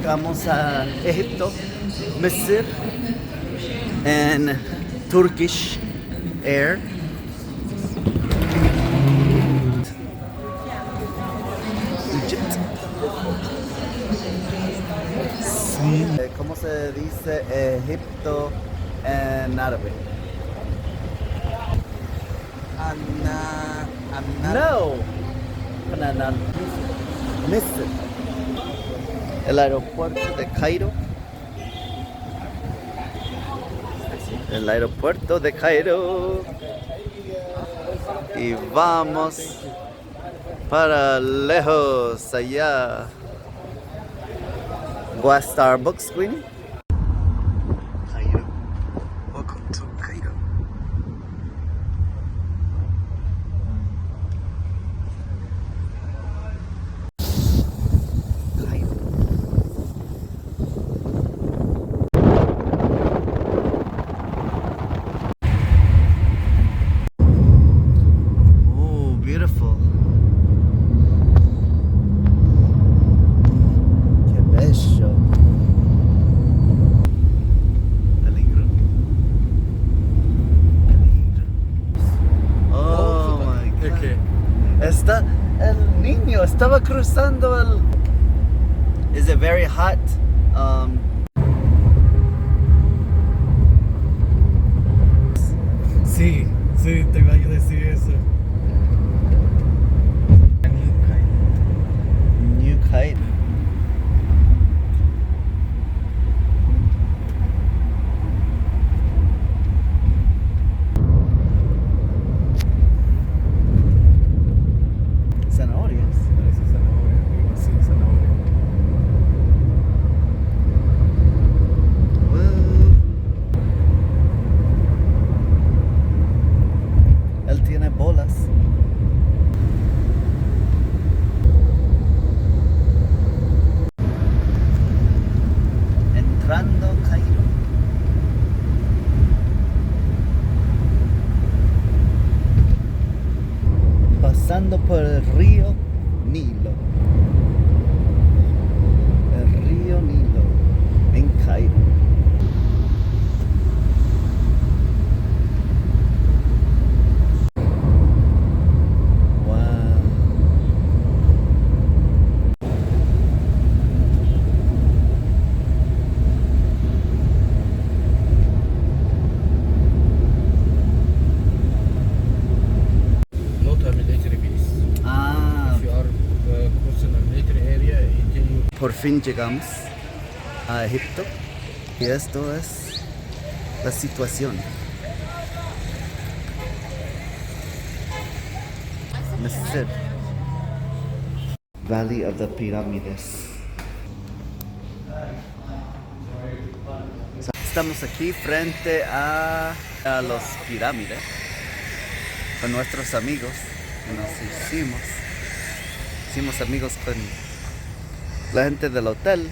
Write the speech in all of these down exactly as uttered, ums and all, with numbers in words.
Llegamos a Egipto, Misir, en Turkish Air. Egypt. Eh, ¿cómo se dice Egipto en árabe? Ana, ana. No. Ana, ana. Misir. El aeropuerto de Cairo. El aeropuerto de Cairo. Y vamos para lejos allá. Gua Starbucks, Queenie. Cairo. Welcome to Cairo. Cairo. Oh, beautiful. Qué bello. Peligro. Peligro. Oh my God. Okay. Está el niño, estaba cruzando el. Is it very hot? Um, Sí, sí, te iba a decir eso. New kite. Zanahorias. Parece zanahoria, digo, sí, zanahoria. Wow. Él tiene bolas. Entrando Cairo. Pasando por el río Nilo. El río Nilo en Cairo. Wow. Not a military base. Ah. If you are, uh, crossing a military area, it will. Por fin llegamos a Egipto y esto es la situación. Misir. Valley of the Pyramids. Estamos aquí frente a, a los pirámides con nuestros amigos que nos hicimos. Hicimos amigos con la gente del hotel.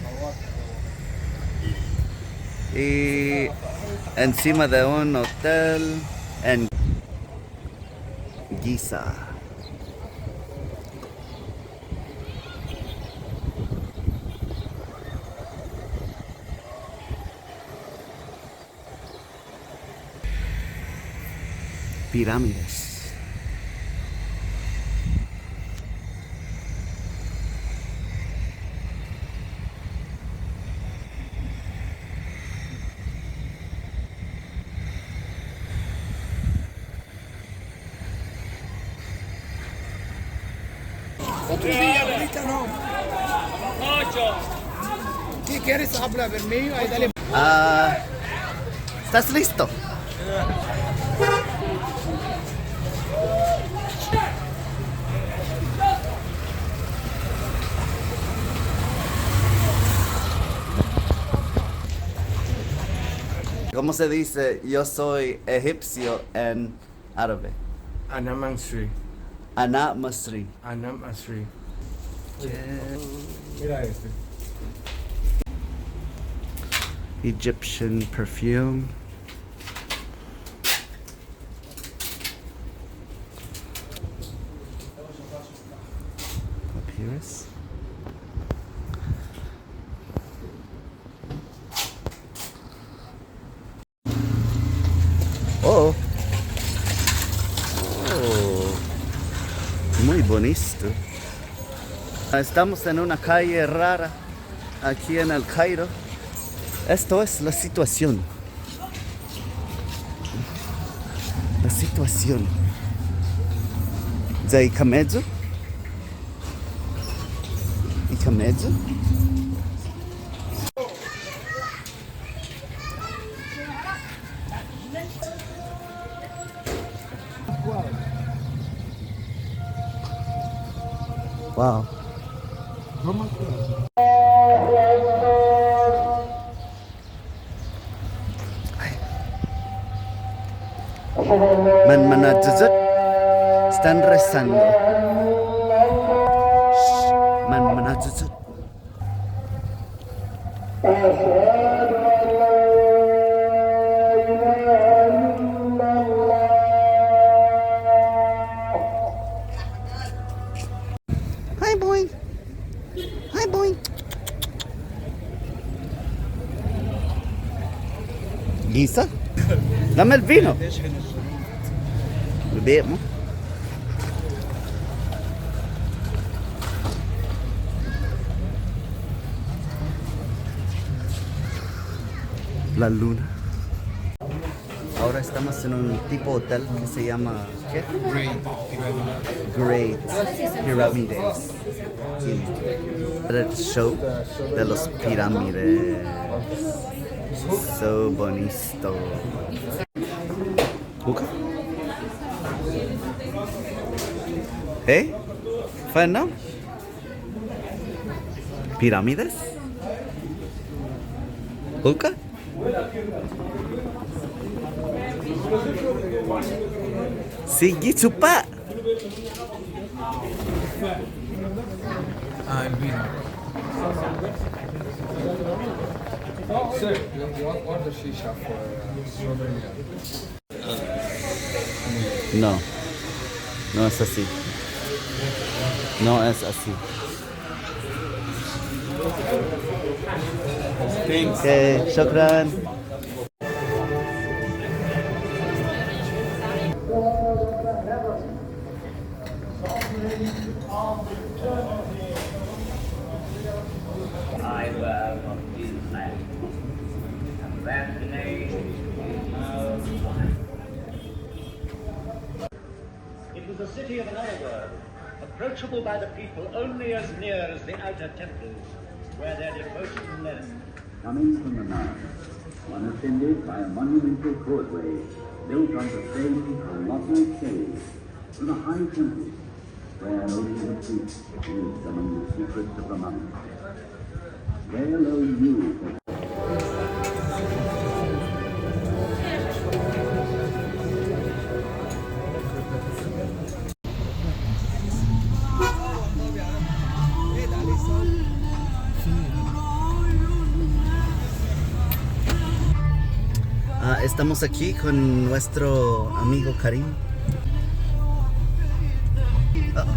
Y encima de un hotel en Giza. Pirámides. Otro día, ahorita no. ¿Qué quieres hablar, vermelho? Ahí dale. Ah, ¿estás listo? ¿Cómo se dice "Yo soy egipcio" en árabe? Ana Masri. Ana Masri. Ana Masri. Mira este. Egyptian perfume. Papyrus. Oh. Oh. Muy bonito. Estamos en una calle rara aquí en El Cairo. Esto es la situación. La situación. Ya i kamello. I kamello. Wow. Manmanayuyut. Están rezando. Shh. Manmanayuyut. أشهد أن لا إله إلا الله. Hi, boy. Hi, boy. Gisa? Dame el vino. Bebemos. La luna. Ahora estamos en un tipo hotel que se llama, ¿qué? Great Pyramides. Great Pyramides. Sí. El show de los pirámides. So bonito. ¿Buka? ¿Eh? ¿Fan now? ¿Pirámides? ¿Buka? Sigi chupa. Ah, el vino. Sir, you want, want the shisha for, uh, strawberry? No, no es así. No es así. Thanks. Okay, shukran. It was a city of another world, approachable by the people only as near as the outer temples, where their devotion led. Coming from the north, one ascended by a monumental causeway built on the same colossal stage to the high temple, where only the priests lived among the secrets of the mountains. Where lo you Ah, estamos aquí con nuestro amigo Karim. Uh-oh.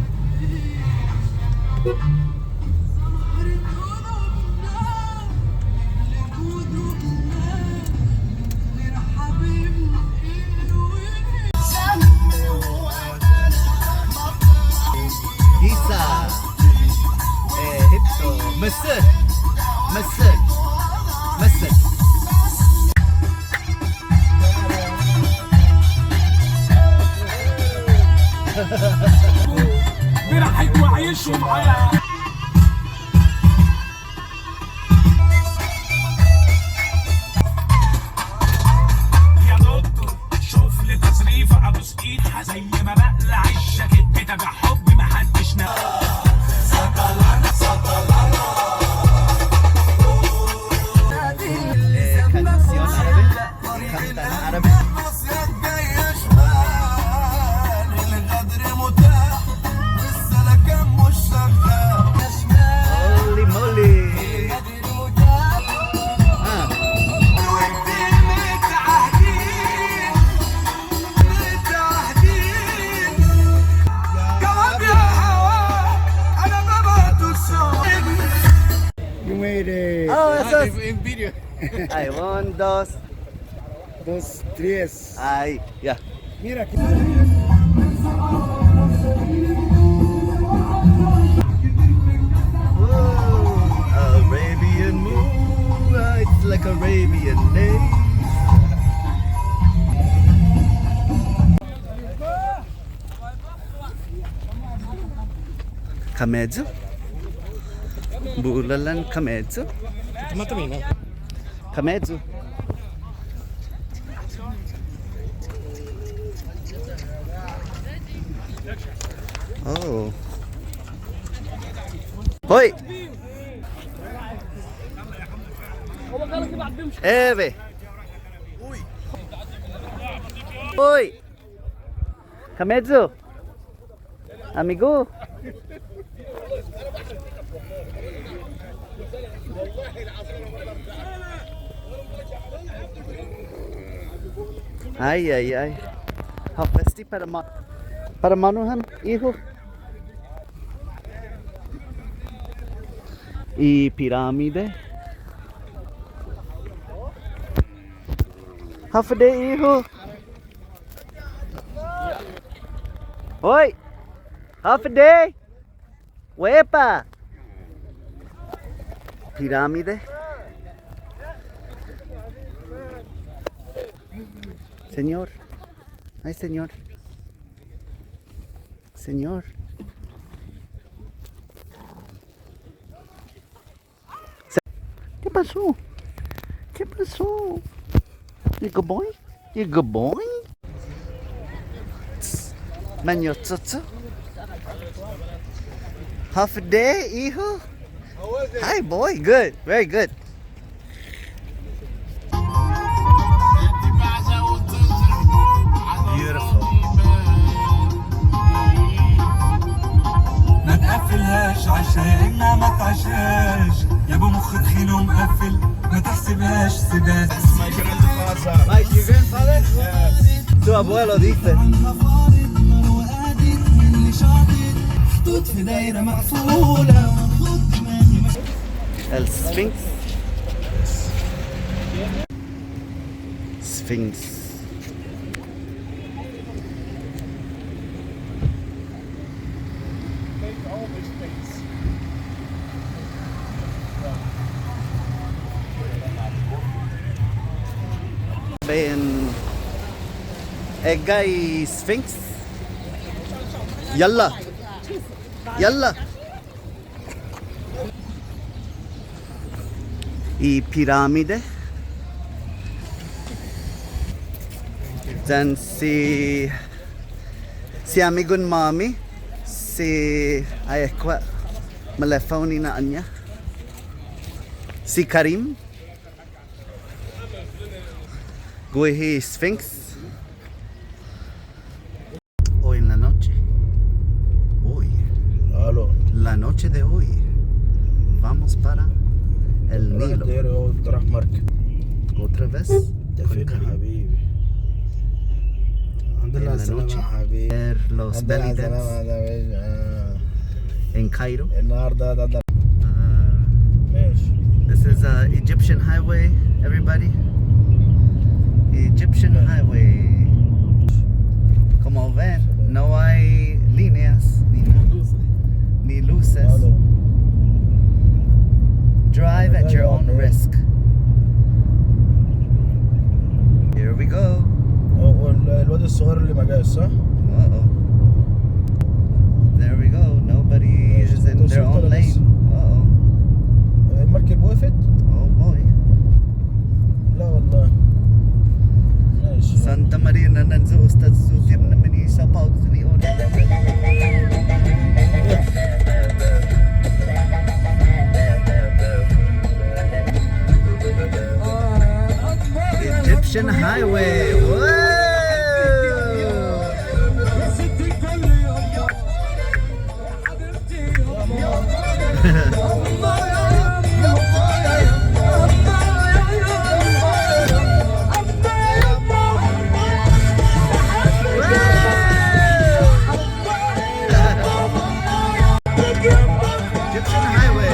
Giza. Eh, Egipto. Misir. Misir. Misir. Mira, ay, ay, ay, ay. يا دكتور، شوف لي تصريف ابوس ايد، زي ما بقلع الشاكيت بتاع حب محدش نام. Eh, canción árabe. Cantan árabe. Holy moly. Ah. You made it. Oh, eso es. En, en video. Ay, un, dos. Dos, tres. Ai, ya. Mira aquí. Ooh, Arabian moonlight, like Arabian days. Kameyu? Bulalan kameyu? Kameyu. Oh. Hoy! Eve. Hoy! Kameyu. Amigu. Ai, ai, ai. Håfa este para ma-, para månu ham, hijo. I piramide. Håfa adai, hijo. Hoy! Håfa adai! Huepa! Piramide. Señor. Ay, señor. Señor. ¿Qué pasó? ¿Qué pasó? You good boy? You good boy? Mañoso. Håfa adai, hijo? Hi, boy. Good. Very good. Beautiful. ما تقفلهاش عشان ما تعشاش، يا ابو مخ تخين ومقفل، ما تحسبهاش سباس. My grandfather? Su abuelo dice. El Sphinx. Sphinx. Ven. Egga' i Sphinx. Yalla. Yalla. I piramide. Yan si, si amigun-måmi, si, ai, kua, maleffa un i na'ån-ña. Si Karim. Guihi Sphinx. Hoy en la noche. Hoy. Aló. La noche de hoy. Vamos para el Nilo. Otra vez. Otra vez. Con Karim. En la noche. Ver los belly dance. En Cairo. Uh, this is, uh, Egyptian highway, everybody. Egyptian highway. Como ven, no hay líneas, ni, ni luces. Drive at your own risk. Here we go. الواد الصغير اللي ما جاش، صح؟ Uh-oh. There we go. Nobody is in their own lane. Uh-oh. المركب وقفت؟ Oh boy. لا والله. ماشي. Santa Maria, nan nan zo, ustad zo, tir na mani sa pau, zo ni ori. Egyptian Highway. Whoa! Egyptian Highway.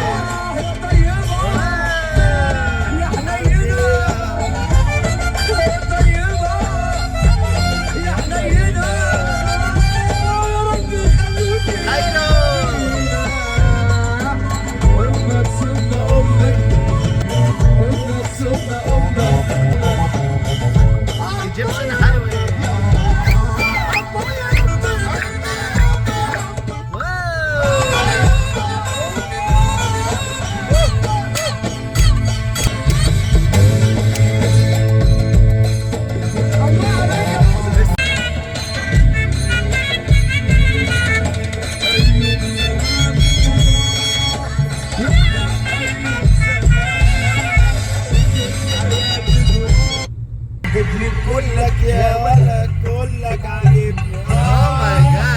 Oh my God.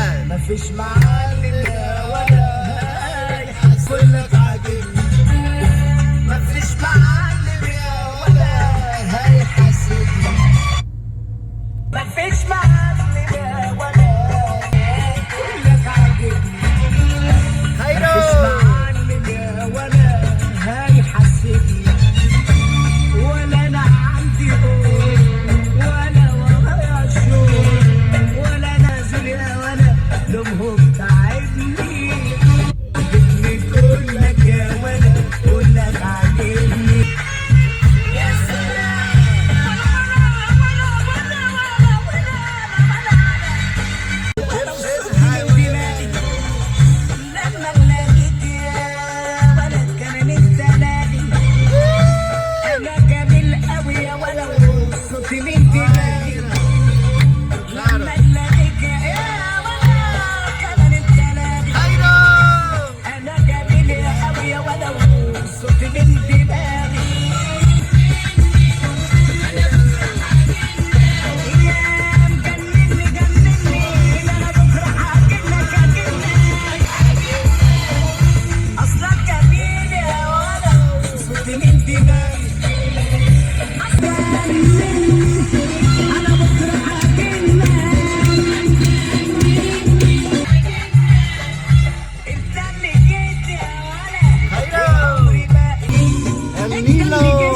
El Nilo.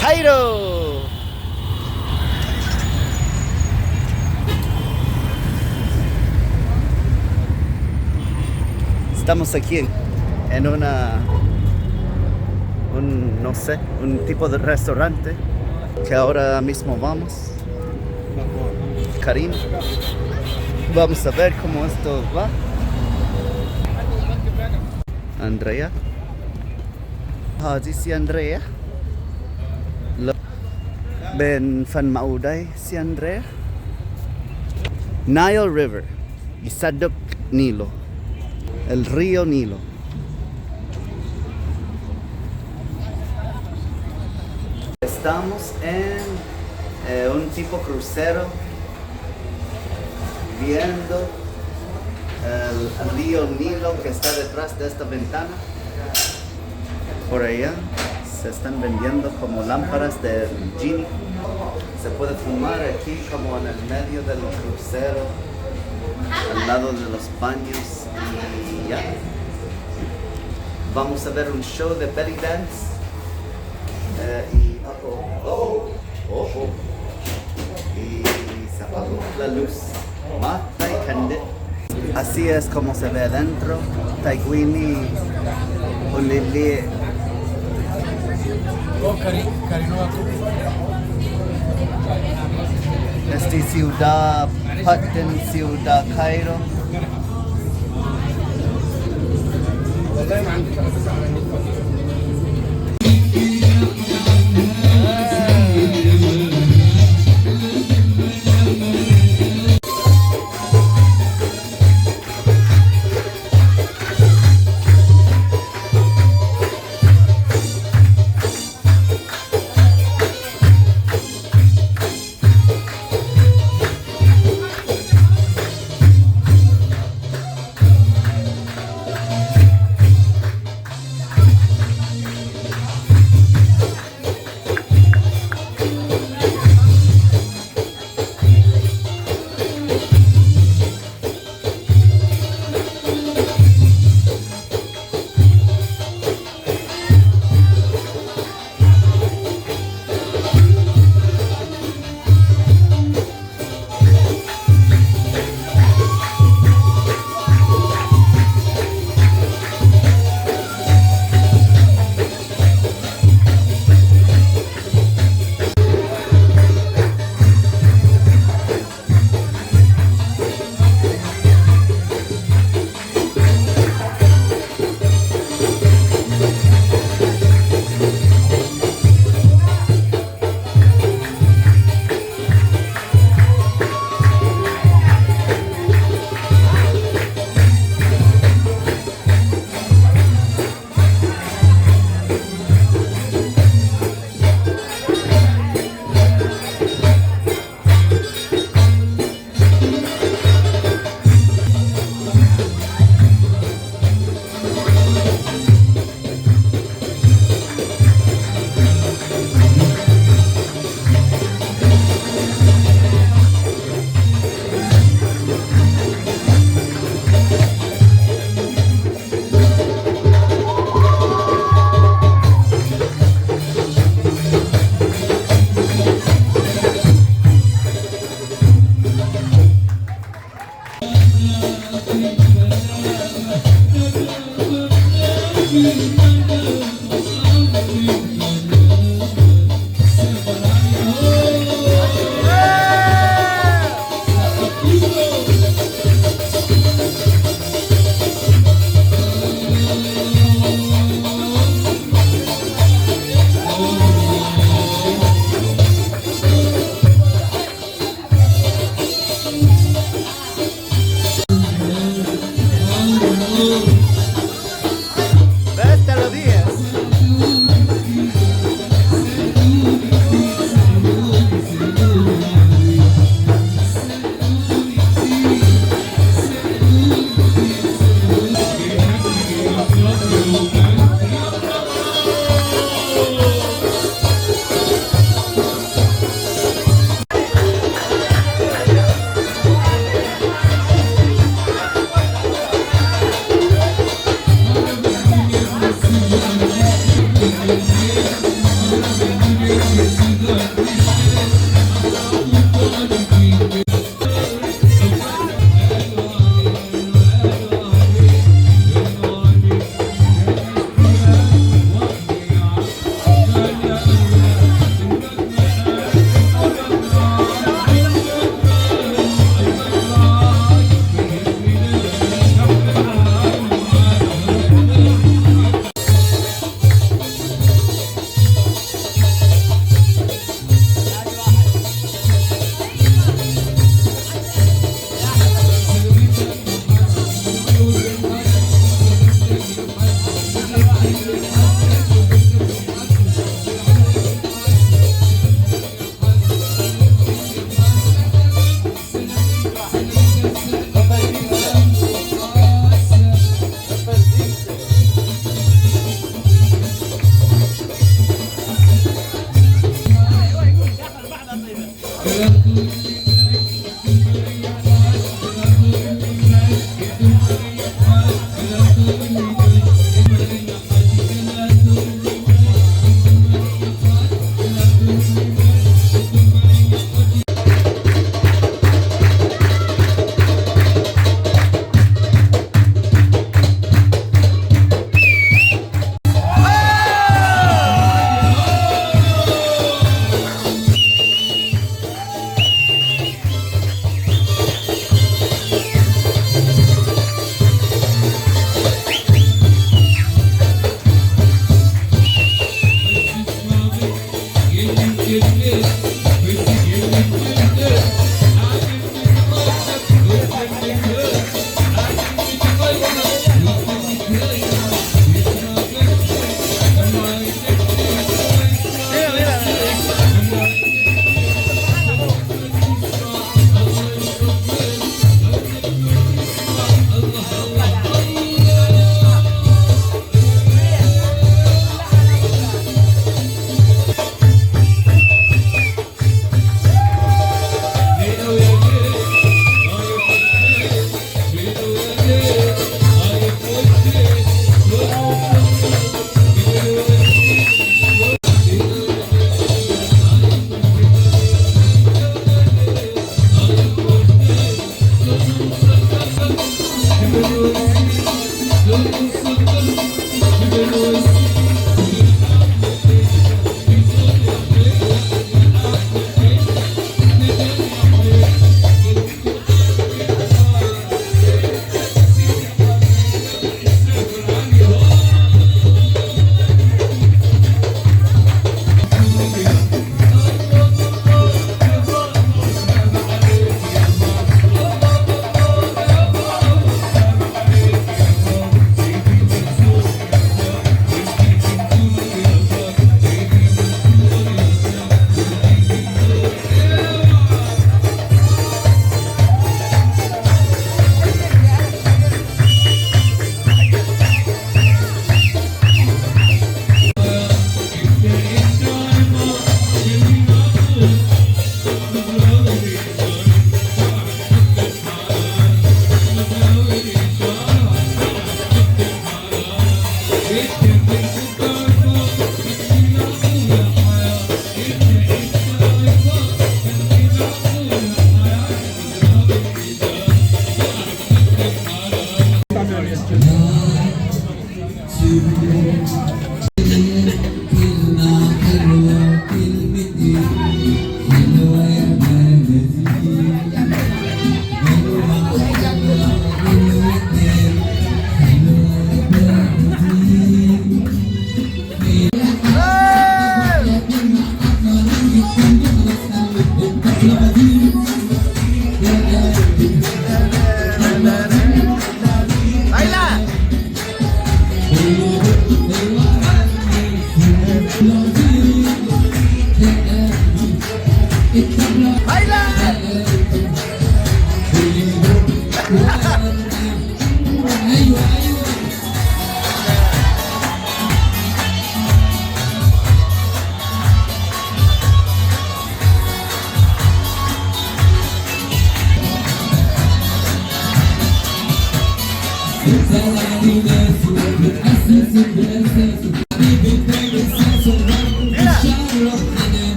Cairo. Estamos aquí en, en una, un, no sé, un tipo de restaurante que ahora mismo vamos. Karim, vamos a ver cómo esto va. Andrea. Håyi si Andrea. Lao bai in fanmaudai si Andrea. Nile River. I Sadduk Nilo. El río Nilo. Estamos en, eh, un tipo crucero, viendo el río Nilo que está detrás de esta ventana. Por allá se están vendiendo como lámparas de genie. Se puede fumar aquí como en el medio del crucero, al lado de los baños y ya. Vamos a ver un show de belly dance. Eh, y, oh, oh, oh, oh, oh. Y se apagó la luz. Måtai candela. Así es como se ve adentro. Taiguini un lili. Este ciudad, Patan, ciudad Cairo.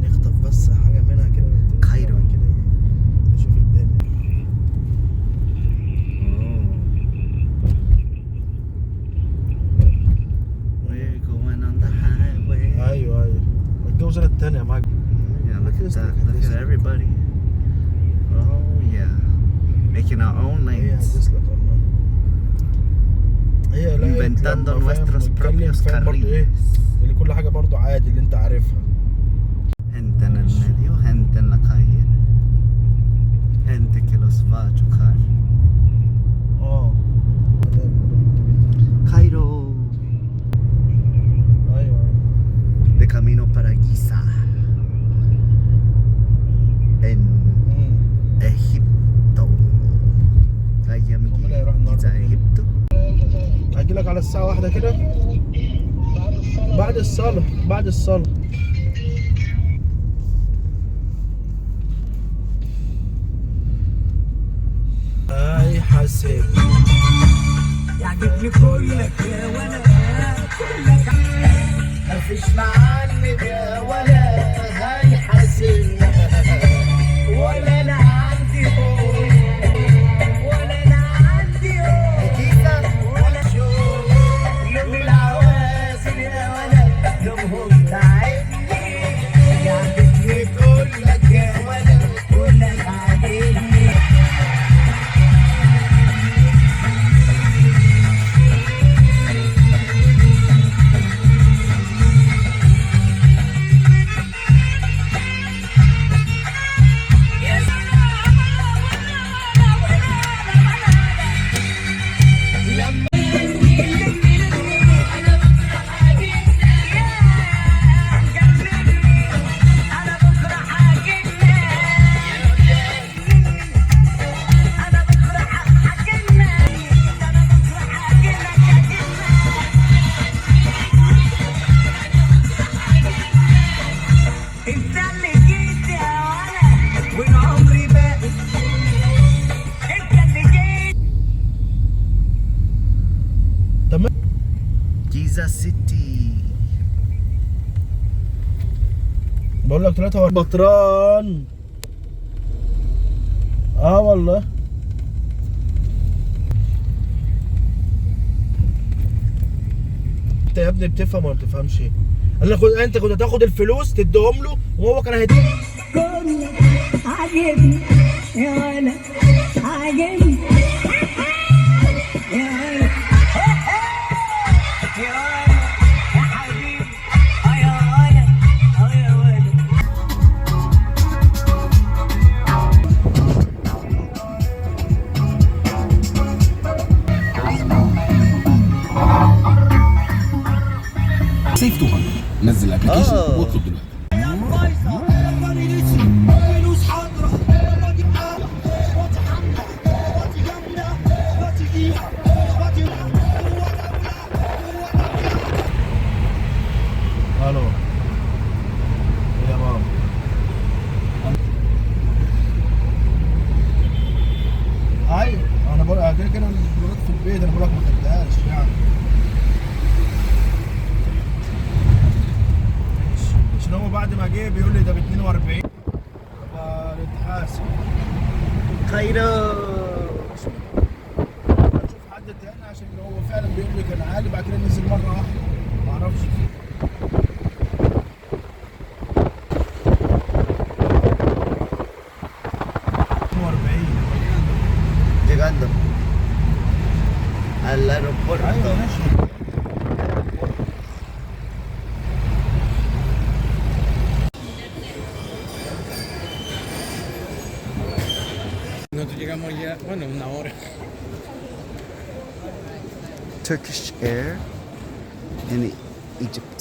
نخطف بس حاجة منها كده، كايرو. كده نشوف الدنيا. أوه. We're going on the highway. أيوة، أيوة. الجو زاد تاني يا ماجد. Yeah, look at that. Look at everybody. Oh, yeah. Making our own lanes. هي هتسلك والله. هي لا، Inventando لما فاهم، nuestros نتكلم، propios فاهم برضو إيه؟ carriles. اللي كل حاجة برضو عادي اللي أنت عارفها. Gente en el medio, gente en la calle, gente que los va a chocar. Oh. Cairo. Ay, ay. De camino para Giza. En Mm. Egipto. Allá en ¿Cómo le dirán? Giza, Egipto. أجي لك على الساعة واحدة كده. بعد الصلاة، بعد الصلاة. هيحاسبني. يعجبني كلك يا ولد، كلك. مفيش معلم يا ولد هيحاسبني. ولا أنا عندي خوف، ولا أنا عندي خوف، ولا شوق. لوم العوازل يا ولد، لومهم تعبني. يعجبني كلك يا ولد. انت اللي جيت يا ولد، والعمر باقي. انت اللي جيت. تمام. Giza City. بقول لك ثلاثة وأربعين بطران. اه والله. انت يا ابني بتفهم ولا بتفهمش؟ قال لك انت كنت هتاخد الفلوس تديهم له وهو كان هيديك. عاجبني يا ولد، عاجبني. يا ولد، يا ولد، يا حبيبي. سيف تو هاندرد. نزل الابلكيشن آه. واطلب دلوقتي. الو. ايه يا بابا؟ ايوه، انا بقول، أنا كده كده الدولارات في البيت، انا بقول لك ما خدتهاش يعني. عشان هو بعد ما جه بيقول لي ده ب اتنين وأربعين. فنتحاسب. خيرو. هنشوف حد تاني عشان هو فعلًا بيقول لي كان عالي، بعد كده نزل مرة واحدة. ما اعرفش. اتنين وأربعين. Llegando al aeropuerto. ايوه ماشي. Nosotros llegamos ya, bueno, una hora. Turkish Air in Egypt.